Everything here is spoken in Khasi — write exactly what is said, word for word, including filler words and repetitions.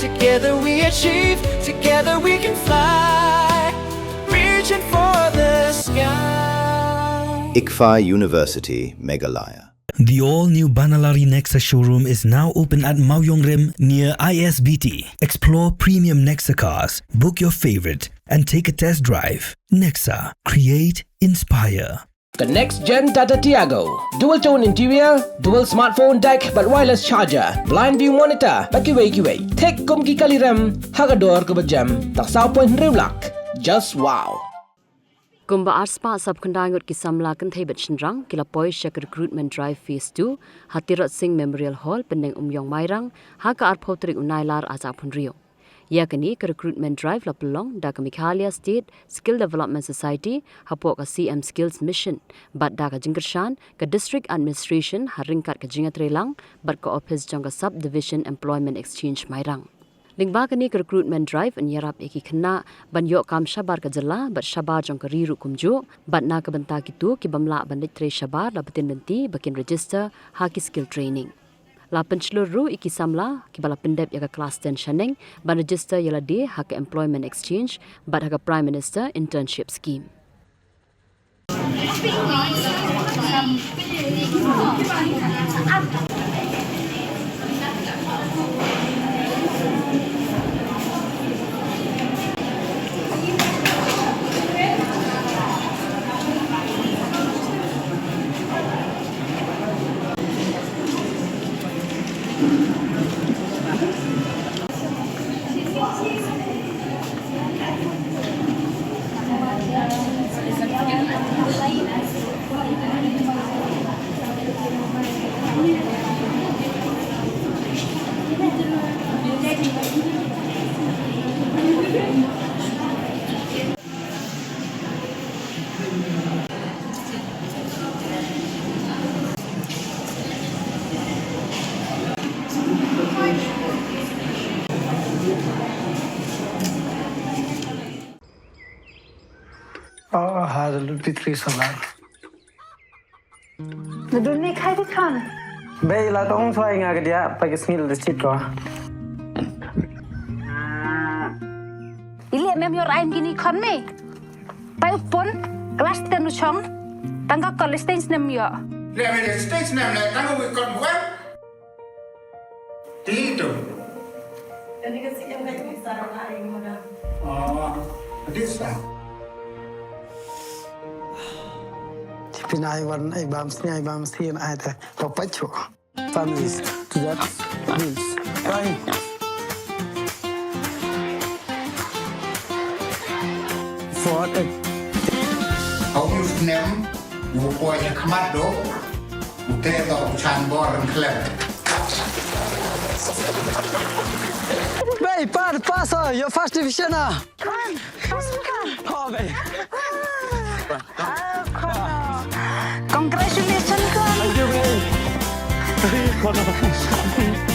Together we achieve, together we can fly. Reaching for the sky. ICFAI University, Meghalaya. The all-new Banalari Nexa showroom is now open at Mawïong Rim near I S B T. Explore premium Nexa cars, book your favorite, and take a test drive. Nexa, create, inspire. The next gen Tata Tiago. Dual tone interior, dual smartphone deck, bad wireless charger, blind view monitor, bad kiwei kiwei. Thik kum ki kali rem, ha ka dor kaba jem, tang saw point hynriew lak. Just wow. Kumba arspah saphew khyndai ngut ki samla kynthei bad shynrang ki la poi sha ka recruitment drive phase two ha Tirot Sing Memorial Hall, Pyndengumiong, Mairang, ha ka arphew tarik u Nailar ar hajar arphew hynriew. Ïa kane ka recruitment drive la pynlong da ka Meghalaya State Skill Development Society hapoh ka C M Skills Mission bad da ka jingkyrshan ka District Administration ha ryngkat ka jingïatreilang bad ka ophis jong ka Sub Division Employment Exchange Mairang. Lyngba kane ka recruitment drive yn ïarap ïa ki khynnah ban ïoh kam shabar ka jylla bad shabar jong ka ri ruh kumjuh, bad na ka bynta kito ki bym lah ban leit trei shabar la btin lynti ba kin register ha ki skill training. La pynshlur ruh ïa ki samla kiba la pyndep ïa ka klas ten shaneng ban register ïa lade ha ka Employment Exchange bad ha ka Prime Minister Internship Scheme. Oh, ha, the Lutfi three solar. Nadun ne khai di khan. Bei la tong swai nga kedia pa ke sngil de chit ko. Ili mem yor ain gini khon me. Pai upon class ten u chong. Tang ka college stage nem yo. Le me stage nem le tang we kon buat. Ti tu. Tadi ka sikam ka tu sara na ai mo na. Oh, this time. Tipin ai wan ai bam sni ai bam sni ai te. Papacho. Families to that rules. Fine. For a Hau yu snem, wu poi ha khmat do, wu te do u chan bor ren khlem. Bei, pa, pass, uh, your first division, ah. Come, come, come. Oh, bei. Oh, Connor. Congratulations, Connor. Thank you, bei. Connor.